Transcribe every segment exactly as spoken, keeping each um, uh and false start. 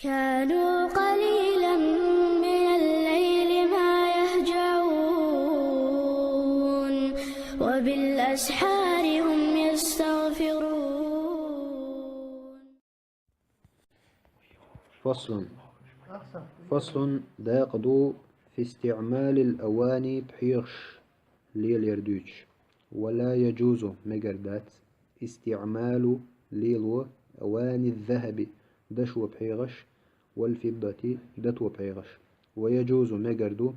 كانوا قليلا من الليل ما يهجعون، وبالأسحار هم يستغفرون. فصل. فصل داقدو في استعمال الأواني بحيغش ليل يردوش. ولا يجوز مقردات استعمال ليلو أواني الذهب دشو بحيغش والفضة دتو بحيغش. ويجوز مقردو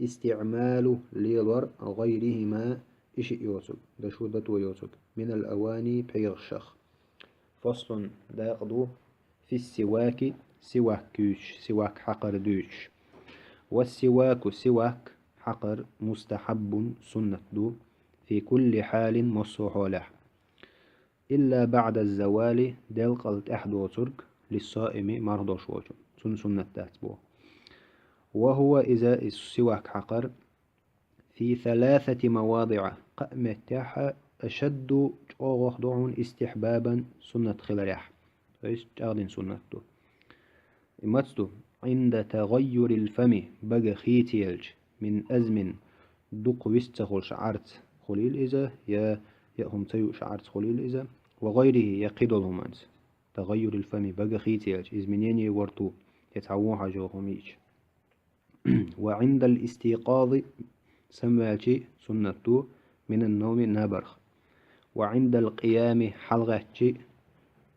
استعمال ليلور غيرهما إشي يوسك دشو دتو يوسك من الأواني بحيغشخ. فصل داقدو في السواك سواك كوش سواك حقر دوش. والسواك سواك حقر مستحب سنة دو في كل حال مصو حوله. إلا بعد الزوال دلقل تحدو ترك للصائم مردوش وجو سن سنة داتبو. وهو إذا السواك حقر في ثلاثة مواضع قأمتح أشد جوغخ دعون استحبابا سنة خلريح. То есть جاغدين سنة دو. إمتدو عند تغير الفم بقى خيتيلج من أزم دق ويستخل شعرت خليل إذا يا يأهم تيو شعرت خليل إذا وغيره يقيد الهمانس. تغير الفم بقى خيتيلج إزمنيني ورتو يتعووها جوهم يج. وعند الاستيقاظ سماتي سنة من النوم نابرخ. وعند القيام حلغتي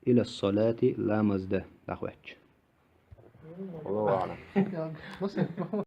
إلى الصلاة لا مزده دخوتش. والله أعلم.